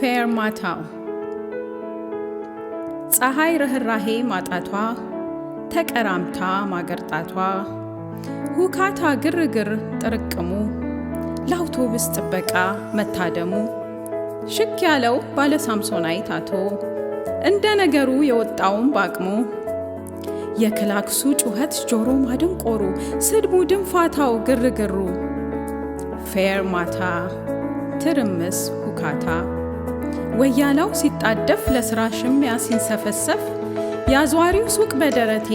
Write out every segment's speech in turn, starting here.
ፌርማታው ፀሐይ ርኅራሄ ማጣቷ፣ ተቀራምታ ማገርጣቷ፣ ሁካታ ግርግር ጥርቅሙ፣ ለአውቶቡስ ጥበቃ መታደሙ፣ ሽክ ያለው ባለ ሳምሶናይት አቶ፣ እንደ ነገሩ የወጣውን ባቅሙ፣ የክላክሱ ጩኸት ጆሮ ማደንቆሩ፣ ስድቡ ድንፋታው ግርግሩ፣ ፌርማታ ትርምስ ሁካታ፣ ወያላው ሲጣደፍ ለስራ ሽሚያ ሲንሰፈሰፍ፣ የአዟሪው ሱቅ በደረቴ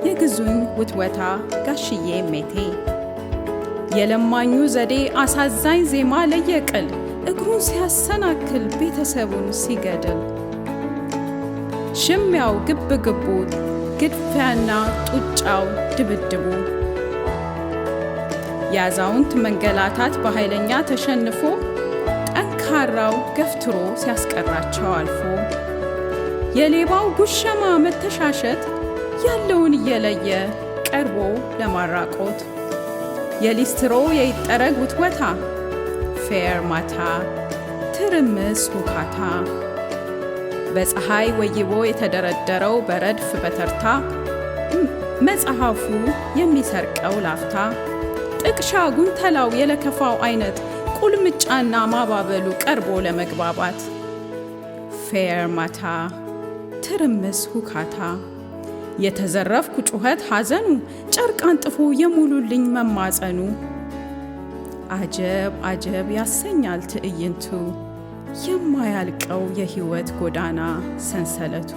የግዙኝ ውትወታ ጋሽዬ ሜቴ፣ የለማኙ ዘዴ አሳዛኝ ዜማ ለየቅል እግሩን ሲያሰናክል ቤተሰቡን ሲገድል፣ ሽሚያው ግብ ግቡ ግድፊያና ጡጫው ድብድቡ፣ የአዛውንት መንገላታት በኃይለኛ ተሸንፎ ጠንካራው ገፍትሮ ሲያስቀራቸው አልፎ፣ የሌባው ጉሸማ መተሻሸት ያለውን እየለየ ቀርቦ ለማራቆት፣ የሊስትሮ የይጠረግ ውትወታ ፌርማታ ትርምስ ሁካታ፣ በፀሐይ ወይቦ የተደረደረው በረድፍ በተርታ መጽሐፉ የሚሰርቀው ላፍታ፣ ጥቅሻ ጉንተላው የለከፋው አይነት ቁልምጫና ማባበሉ ቀርቦ ለመግባባት፣ ፌርማታ ትርምስ ሁካታ፣ የተዘረፍኩ ጩኸት ሐዘኑ ጨርቅ አንጥፎ የሙሉልኝ መማፀኑ፣ አጀብ አጀብ ያሰኛል ትዕይንቱ የማያልቀው የህይወት ጎዳና ሰንሰለቱ።